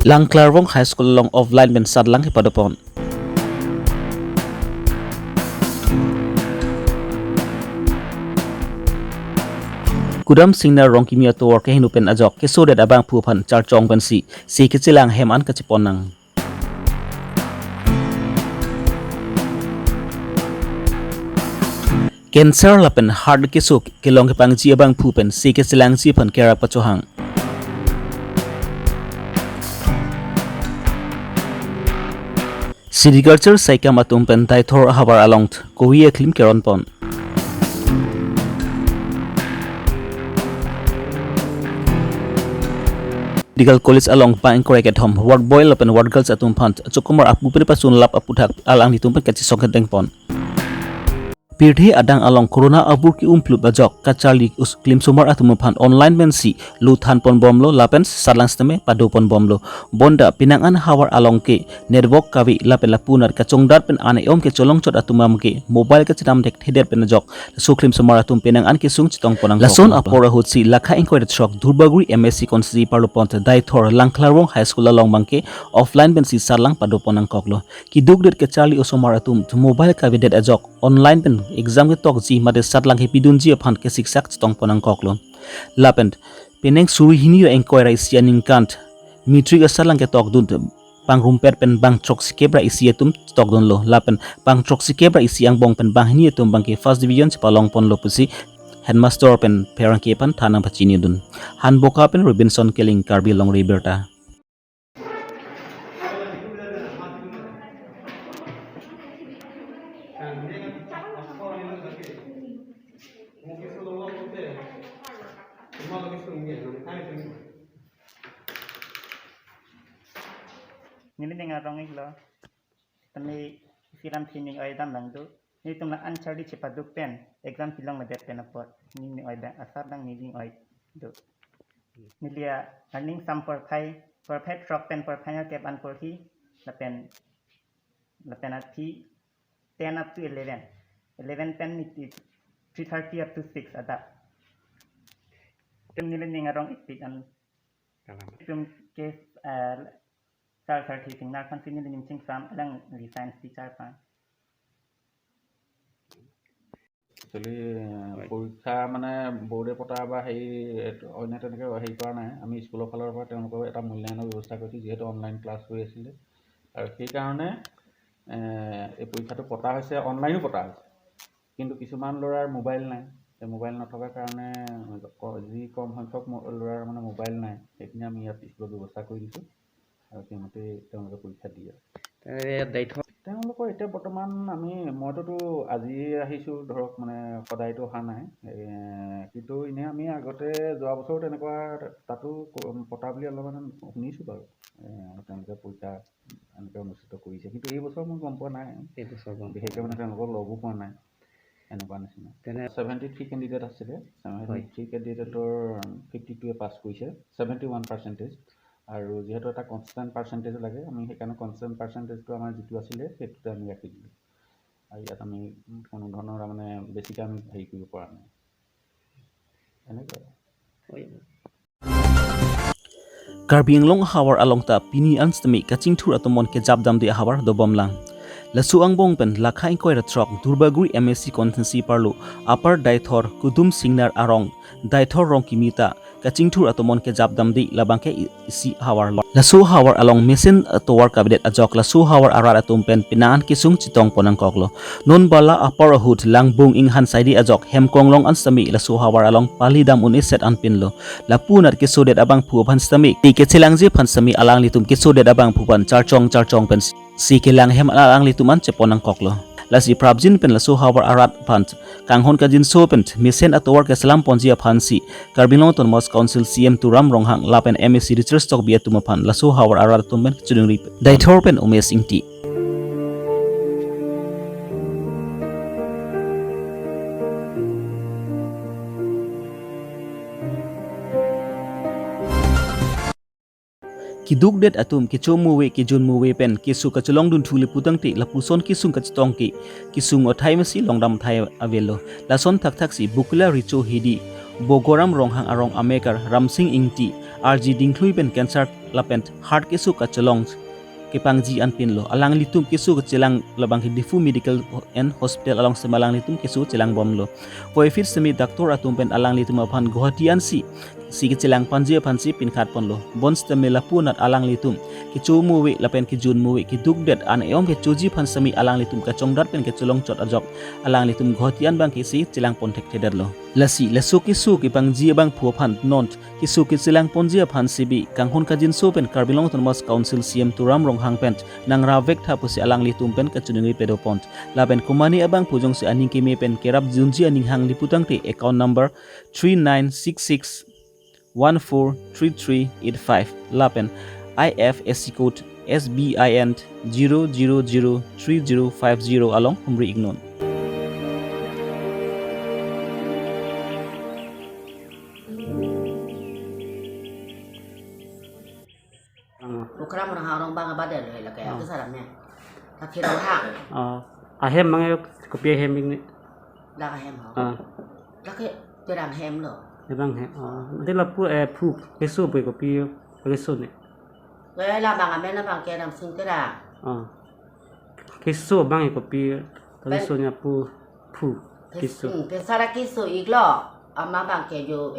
Langklarwong High School long offline ben sadlang ke padopon. Kudam singna rong kimia to ke hinu pen ajok ke so det abang phu phan char chong pen si si ke chilang hem an ka chiponang. Cancer lapen heart ke so ke long ke pang chi abang phu pen si ke chilang chi phan kera pachohang. Sericulture saikam atum pen daithor habar along kowi eklim keron pon. Medical College along pa engkorek at home ward boy lapen ward girls atum phan chokumar apu pen pasun lap aputhak alang ditum pen kachi songkhet deng pon. Pirdhi adang along corona abur ki umplu bajok kachali us klim sumar atum phan online men si luthan pon bomlo lapen sadlang steme pado pon bomlo bonda pinangan hawar along ke network kawi lapen lapunar kachongdar pen ane om ke cholong chot atumam ke mobile ke chinam dek theder pen jok su klim sumar atum pinangan ke sung chitong ponang lason apora hutsi lakha inquiry shock Durbaguri MSc konsi parlopont daithor Langklarwong High School along bangke offline ben si sadlang pado ponang koklo ki dugdet ke chali osomar atum mobile kawi det ajok online pen exam ke tok ji made satlang he pidun ji phan ke siksak chitong ponang koklo lapen peneng suri hini enquiry sianing kant metric satlang ke tok dun pang rumpet pen bang trok sikebra isi atum tok dun lo lapen bang trok sikebra isi ang bong pen bang hini atum bang ke first division palong pon lo pusi headmaster pen perang ke pan thanang phachini dun han boka pen Robinson Keling Karbi Long Riberta. Nili nga rong ilo tami siram thining oi dam lang du ni tum la answer di chepa duk pen exam pilong ma det pen apot ni oi da asar dang ni oi du nilia learning sum por phai por phai truck pen por final cap an por hi la pen at thi 10 up to 11 11 pen ni 3:30 up to 6 ada tum nili nga rong iktik an tum case sir sir ঠিক না এখন তিনি নিমচিং সাম alang science teacher pa actually পৰীক্ষা মানে বৰ্ডে পতা বা হেৰি অন্য তেনেকৈ হেৰি কৰা নাই। আমি স্কুলৰ ফালৰ পৰা তেওঁলোকৰ এটা মূল্যায়নৰ ব্যৱস্থা কৰিছোঁ, যিহেতু অনলাইন ক্লাছ হৈ আছিলে আৰু সেইকাৰণে এই পৰীক্ষাটো পতা হৈছে, অনলাইনো পতা হৈছে। কিন্তু কিছুমান ল'ৰাৰ মোবাইল নাই, সেই মোবাইল নথকাৰ কাৰণে যি কম সংখ্যক ল'ৰাৰ মানে মোবাইল নাই সেইখিনি আমি ইয়াত স্কুলত ব্যৱস্থা কৰি দিছোঁ আৰু সেইমতে তেওঁলোকে পৰীক্ষা দিয়ে। তেওঁলোকৰ এতিয়া বৰ্তমান আমি মইতোতো আজি আহিছোঁ ধৰক, মানে সদায়তো অহা নাই, কিন্তু এনেই আমি আগতে যোৱা বছৰো তেনেকুৱা তাতো পতা বুলি অলপমান শুনিছোঁ বাৰু, তেওঁলোকে পৰীক্ষা এনেকৈ অনুষ্ঠিত কৰিছে। কিন্তু এই বছৰ মই গম পোৱা নাই, বিশেষকৈ মানে তেওঁলোকক লগো পোৱা নাই এনেকুৱা নিচিনা। তেনে 73 কেণ্ডিডেট আছিলে, 73 কেণ্ডিডেটৰ 52 পাছ কৰিছে, 71%। আৰু যিহেতু এটা কনষ্টেণ্ট পাৰ্চেণ্টেজ লাগে, আমি সেইকাৰণে কনষ্টেণ্ট পাৰ্চেণ্টেজটো আমাৰ যিটো আছিলে সেইটোতে আমি ৰাখি দিলোঁ। আৰু ইয়াত আমি কোনো ধৰণৰ মানে বেছিকৈ আমি হেৰি কৰিব পৰা নাই এনেকুৱা। Karbi Anglong hawar along ta pini anstami kaching thur atomon ke jabdam de hawar dobomlang lasu angbong pen lakha inquiry truck Durbaguri MSc konsensi parlo upper daithor kudum singnar arong daithor rong kimita kaching thur atomon ke jabdam di labangke isi hawar lasu hawar along mesen towar kabinet ajok lasu hawar arar atum pen pinan kisung chitong ponang koklo non bala upper hood langbung ing han saidi ajok hemkong long anstami lasu hawar along pali dam un set an pinlo lapunar ke sodet abang phu phanstami ke chelangje phansami alang litum ke sodet abang phupan charchong charchong pen si ke lang hem alang lituman cheponang koklo lasi prabjin pen lasu hawar arat phant kanghon kajin so pen misen atowar ke salam ponjia phansi Karbi Anglong Autonomous Council CM Turam Ronghang lapen MSc research tok bia tuma phan lasu hawar arat tumben chudung ri daithor pen Umesh Ingti. Ki duk det atum ki chomuwe ki junmuwe pen ki su ka cholong dun thuli putang ti lapuson ki sung ka chitong ki ki sung othai masi longdam thai avelo lason thak thak si bukula richo hidi bogoram ronghang arong amekar ramsing ingti RG dingthlui pen cancer lapen heart kesu ka chelong ke pangji an pin lo alang litum kesu ke chelang labang ki Difu Medical and Hospital along semalang litum kesu chelang bom lo poifit semi doctor atum pen alang litum aphan Guwahati an si si ke chelang panji phansi pin khat pon lo bons te mela pu nat alang litum ki chu muwi lapen ki jun muwi ki duk det an eom ke chuji phan semi alang litum ka chongdat pen ke cholong chot ajok alang litum Guwahati an bang ki si chelang pon thek thedar lo lasi lasu ki su ki pangji bang phu phan non ki su ki chelang ponji phan sibi kanghon ka jin so pen Karbilong Autonomous Council CM Turam Ronghang pen nangra vek tha pusi alang litum pen ka chunungi pedo pont laben kumani abang pujong si aning ki me pen kerap junji aning hang liputang te account number 3966143385 lapen IFSC code SBIN 0003050 along humri ignon. Ahem mang kopi hem ini. Dah hem. Dah ke terang hem lo. Terang hem. Nanti lah pu pu kesu pu kopi kesu ni. Cái là bằng amen là bằng cái làm sinh cái là. Kesu bang kopi kesu ni pu pu kesu. Pesara kesu iglo. Ama bang ke jo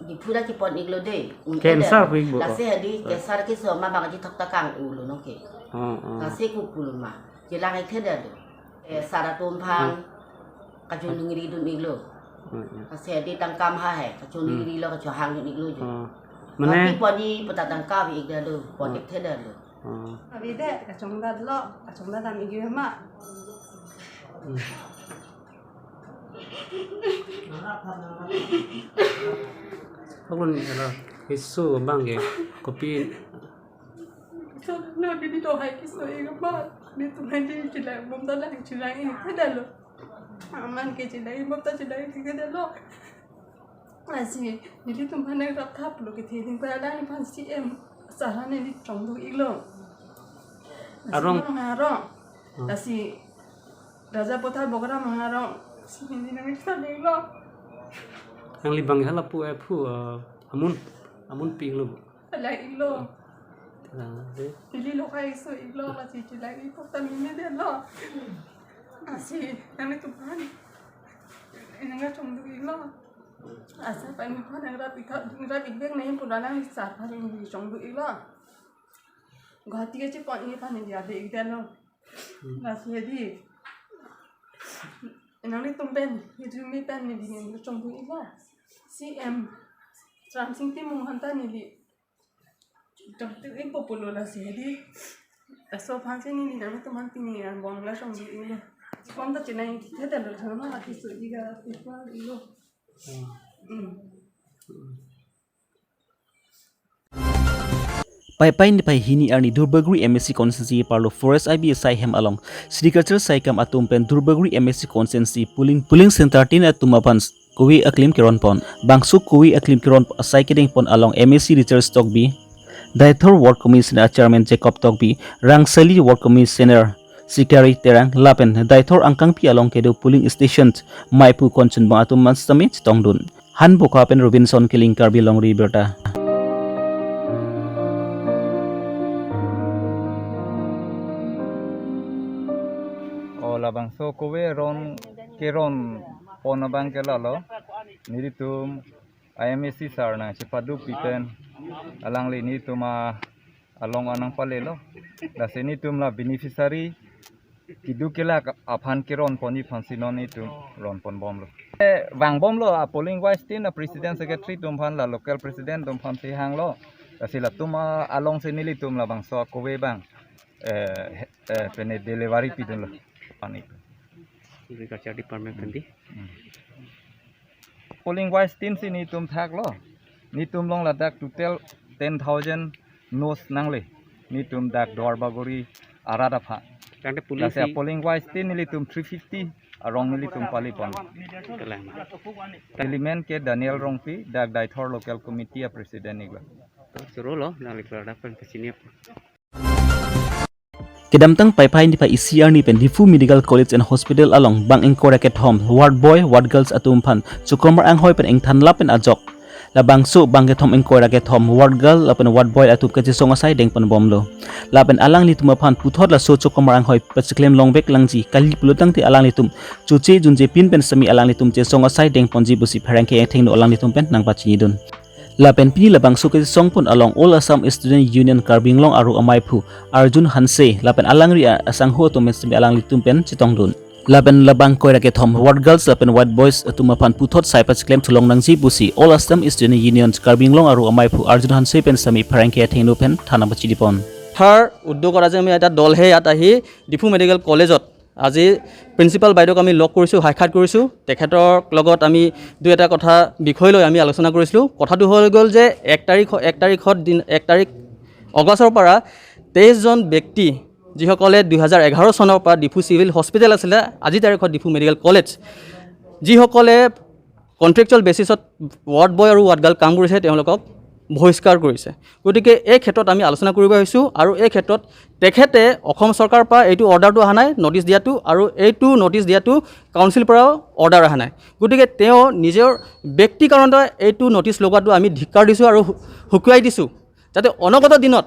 di pura ki pon iglo de. Kensa pu iglo. La se di kesara kesu ama bang ji thok ta kang u lo no ke. La se ku pulma. Chỉ là cái thế đó sara tôm phang cái chỗ nung đi đun iglo cái xe đi tăng cam ha cái chỗ nung đi lo cái chỗ hàng đun iglo chứ mà nè cái bọn đi bọn ta tăng cao bị iglo được bọn cái thế đó được vì thế cái chúng ta lo cái chúng ta làm iglo mà không luôn là cái số bằng cái copy nó đi đâu hay cái số iglo mà ni tumai di cilai bom ta lang cilai ini kada lo aman ke cilai bom ta cilai ini kada lo asi nili tumai nang rap thap lo ke thing pa la ni phan cm sara ne ni chong do iglo arong arong asi raja pothar bogra maharong si ni nang ta iglo ang libang hala pu pu amun amun pi lo la iglo Lili lo kai so iglo la chi chi lai ko ta mi de lo asi nang tu pan nang chong du iglo asa pa ni ko nang rap ikha rap ikbek nahi purana sar phar ni chong du iglo Guwahati ke chi pon ni pan ni ya de igde lo la si di nang ni tum pen ni tu mi pen ni ni chong du iglo CM Ram Singh ti mung han ta ni li trong tự in bộ bộ là gì đi là số phán xét như này nó tôi mang tin này bóng là trong gì luôn bóng ta chỉ này thế là được nó là cái sự gì cả qua luôn. Pai pai ni pai hini arni Durbaguri MSc constituency parlo forest IB sai hem along Sriculture sai kam atum pen Durbaguri MSc constituency pulling center tin atumapan kowi aklim kiron pon bangsu kowi aklim kiron sai keding pon along MSc Richard Stockby Daithor Ward Commissioner Chairman Jacob Tokbi, Rangsali Ward Commissioner Secretary Terang Lapen, Daithor Angkangpi along Kedo Polling Station, Maipu Konchun Bang Atum Manstami Tongdun, Han Bokapen Robinson Killing Karbi Long Riberta. Ola bangso kowe ron keron ponabang kelalo niritum IMSC sarna chipadu pipen alang li ni tuma along anang palelo la seni tum la beneficiary kidu kela aphan ke ron poni phansi no ni tum ron pon bom lo wang bom lo a polling wise tin a president secretary tum phan la local president tum phan si hang lo la sila tuma along seni li tum la bang so kowe bang pene delivery pidun lo pani agriculture department pendi polling wise tin si ni tum thak lo ni tum long ladak total 10,000 nos nangle ni tum dak dor bagori arada pha tangte police la polling wise tin ni tum 350 arong ni tum pali pon element ke Daniel Rongpi dak Daithor local committee a president igla suro lo nang likla dak pen sini Kedamtang pai pai ni pa ECR ni pen Difu Medical College and Hospital along bang engkora ket home ward boy ward girls atum phan chukomar ang hoi pen engthan la pen ajok Labangso bang ke thom engkoi ra ke thom ward girl lapen ward boy atup ke song asai deng pon bomlo lapen alang li tum phan puthot la so chok marang hoi pachiklem long bek langji kali pulutang ti alang li tum chuche junje pin pen sami alang li tum che song asai deng pon ji busi pharang ke theng no alang li tum pen nang pa chini dun lapen pini labangso ke song pon along All Assam Student Union Karbinglong aru amai phu Arjun Hanse lapen alang ri asang ho tum sami alang li tum pen chitong dun lapen labang koira ke thom ward girls lapen white boys atuma phan puthot sai pachklem thulong nangji busi All Assam Student Union Karbinglong aru amai phu Arjun Hanse pen sami pharang ke thengnu pen thana bachidi pon থাৰ উদ্যোগত আজি আমি এটা দলহে ইয়াত আহি Diphu medical কলেজত আজি principal বাইদেউক আমি লগ কৰিছোঁ, সাক্ষাৎ কৰিছোঁ। তেখেতৰ লগত আমি দুই এটা কথা বিষয় লৈ আমি আলোচনা কৰিছিলোঁ। কথাটো হৈ গ'ল যে 1 তাৰিখ অগষ্টৰ পৰা 23জন ব্যক্তি যিসকলে 2011 চনৰ পৰা ডিফু চিভিল হস্পিটেল আছিলে, আজিৰ তাৰিখত ডিফু মেডিকেল কলেজ, যিসকলে কণ্ট্ৰেকচুৱেল বেচিছত ৱাৰ্ড বয় আৰু ৱাৰ্ড গাৰ্ল কাম কৰিছে তেওঁলোকক বহিষ্কাৰ কৰিছে। গতিকে এই ক্ষেত্ৰত আমি আলোচনা কৰিব আহিছোঁ আৰু এই ক্ষেত্ৰত তেখেতে অসম চৰকাৰৰ পৰা এইটো অৰ্ডাৰটো অহা নাই, ন'টিছ দিয়াটো, আৰু এইটো ন'টিছ দিয়াটো কাউন্সিল পৰাও অৰ্ডাৰ অহা নাই। গতিকে তেওঁ নিজৰ ব্যক্তি কাৰণতে এইটো ন'টিছ লগোৱাটো আমি ধিক্কাৰ দিছোঁ আৰু শুকুৱাই দিছোঁ, যাতে অনাগত দিনত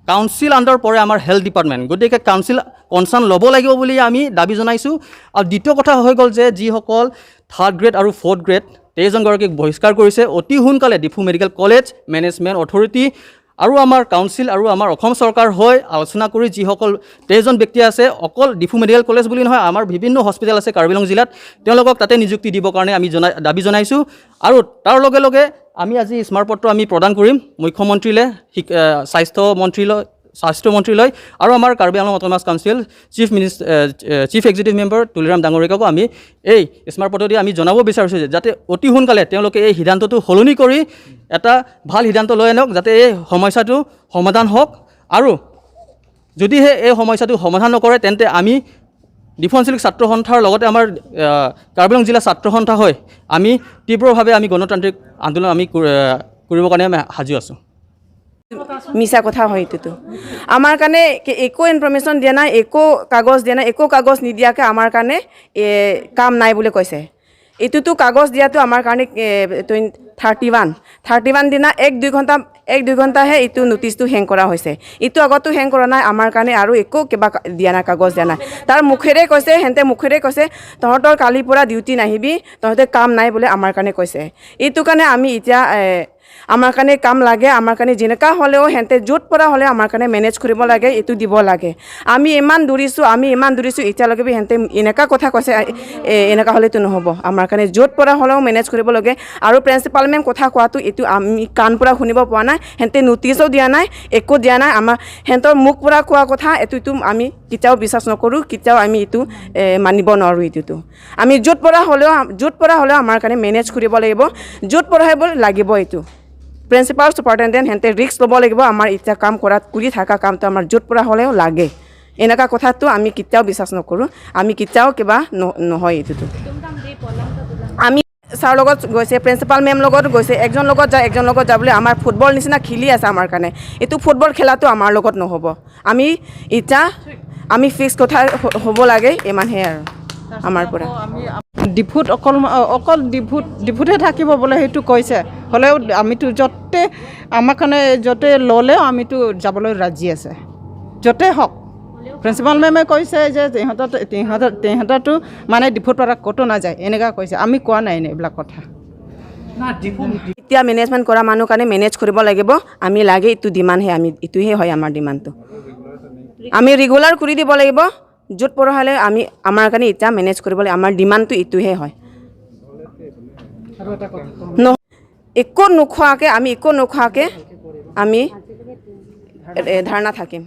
কাউন্সিল আণ্ডাৰ পৰে আমাৰ হেল্থ ডিপাৰ্টমেণ্ট, গতিকে কাউন্সিল কনচাৰ্ণ ল'ব লাগিব বুলি আমি দাবী জনাইছোঁ। আৰু দ্বিতীয় কথা হৈ গ'ল যে যিসকল থাৰ্ড গ্ৰেড আৰু ফ'ৰ্থ গ্ৰেড 23জনগৰাকীক বহিষ্কাৰ কৰিছে, অতি সোনকালে Diphu medical college management authority আৰু আমাৰ কাউন্সিল আৰু আমাৰ অসম চৰকাৰ হৈ আলোচনা কৰি যিসকল 23জন ব্যক্তি আছে, অকল ডিফু মেডিকেল কলেজ বুলি নহয়, আমাৰ বিভিন্ন হস্পিটেল আছে কাৰ্বি আংলং জিলাত, তেওঁলোকক তাতে নিযুক্তি দিবৰ কাৰণে আমি দাবী জনাইছোঁ। আৰু তাৰ লগে লগে আমি আজি স্মাৰকপত্ৰ আমি প্ৰদান কৰিম মুখ্যমন্ত্ৰীলৈ, স্বাস্থ্যমন্ত্ৰীলৈ আৰু আমাৰ Karbi Anglong autonomous council chief executive member Tuliram ডাঙৰীয়াকো আমি এই স্মাৰকপত্ৰ দি আমি জনাব বিচাৰিছোঁ যে যাতে অতি সোনকালে তেওঁলোকে এই সিদ্ধান্তটো সলনি কৰি এটা ভাল সিদ্ধান্ত লৈ আনক, যাতে এই সমস্যাটো সমাধান হওক। আৰু যদিহে এই সমস্যাটো সমাধান নকৰে তেন্তে আমি ডিফু আঞ্চলিক ছাত্ৰ সন্থাৰ লগতে আমাৰ কাৰ্বি আংলং জিলা ছাত্ৰ সন্থা হৈ আমি তীব্ৰভাৱে আমি গণতান্ত্ৰিক আন্দোলন আমি কৰিবৰ কাৰণে আমি সাজু আছোঁ। মিছা কথা হয় এইটোতো। আমাৰ কাৰণে একো ইনফৰ্মেশ্যন দিয়া নাই, একো কাগজ দিয়া নাই, একো কাগজ নিদিয়াকৈ আমাৰ কাৰণে কাম নাই বুলি কৈছে। এইটোতো কাগজ দিয়াটো আমাৰ কাৰণে 31 দিনা এক দুই ঘণ্টাহে এইটো নটিচটো হেং কৰা হৈছে। এইটো আগতো হেং কৰা নাই আমাৰ কাৰণে, আৰু একো কিবা দিয়া নাই, কাগজ দিয়া নাই। তাৰ মুখেৰে কৈছে, সিহঁতে মুখেৰে কৈছে তহঁতৰ কালিৰ পৰা ডিউটি নাহিবি, তহঁতে কাম নাই বুলি আমাৰ কাৰণে কৈছে। এইটো কাৰণে আমি এতিয়া আমাৰ কাৰণে কাম লাগে, আমাৰ কাৰণে যেনেকুৱা হ'লেও সিহঁতে য'ত পৰা হ'লেও আমাৰ কাৰণে মেনেজ কৰিব লাগে, এইটো দিব লাগে। আমি ইমান দৌৰিছোঁ, এতিয়ালৈকে সিহঁতে এনেকুৱা কথা কৈছে, এনেকুৱা হ'লেতো নহ'ব। আমাৰ কাৰণে য'ত পৰা হ'লেও মেনেজ কৰিব লাগে। আৰু প্ৰিন্সিপাল মেম কথা কোৱাটো এইটো আমি কাণ পৰা শুনিব পোৱা নাই, সিহঁতে নটিচো দিয়া নাই, একো দিয়া নাই। আমাৰ সিহঁতৰ মুখ পৰা কোৱা কথা এইটো আমি কেতিয়াও বিশ্বাস নকৰোঁ, কেতিয়াও আমি এইটো মানিব নোৱাৰোঁ। এইটোতো আমি য'ত পৰা হ'লেও আমাৰ কাৰণে মেনেজ কৰিব লাগিব, য'ত পৰা হ'ব লাগিব। এইটো প্ৰিন্সিপাল ছুপাৰিণ্টেণ্ডেণ্ট সিহঁতে ৰিস্ক ল'ব লাগিব, আমাৰ এতিয়া কাম কৰাত কৰি থকা কামটো আমাৰ য'ত পৰা হ'লেও লাগে। এনেকুৱা কথাটো আমি কেতিয়াও বিশ্বাস নকৰোঁ, আমি কেতিয়াও কিবা নহয়। এইটোতো আমি ছাৰৰ লগত গৈছে, প্ৰিন্সিপাল মেম লগত গৈছে, একজন লগত যায় একজন লগত যাবলৈ আমাৰ ফুটবল নিচিনা খেলি আছে আমাৰ কাৰণে। এইটো ফুটবল খেলাটো আমাৰ লগত নহ'ব। আমি এতিয়া আমি ফিক্স কথা হ'ব লাগে, ইমানহে আৰু আমাৰ পৰা। ডিফুত অকল ডিফুতহে থাকিব বোলে সেইটো কৈছে, হ'লেও আমিতো য'তে আমাৰ কাৰণে য'তে ল'লেও আমিতো যাবলৈ ৰাজি আছে, য'তে হওক। প্ৰিন্সিপাল মেমে কৈছে যে তিহঁতৰতো মানে ডিফুৰ পৰা ক'তো নাযায়, এনেকুৱা কৈছে। আমি কোৱা নাই এইবিলাক কথা। এতিয়া মেনেজমেণ্ট কৰা মানুহ কাৰণে মেনেজ কৰিব লাগিব, আমি লাগে এইটো ডিমাণ্ডহে, আমি এইটোহে হয় আমাৰ ডিমাণ্ডটো। আমি ৰেগুলাৰ কৰি দিব লাগিব, য'ত পৰা হ'লে আমি আমাৰ কাৰণে এতিয়া মেনেজ কৰিব লাগিব, আমাৰ ডিমাণ্ডটো এইটোহে হয়। একো নোখোৱাকৈ আমি ধাৰণা থাকিম।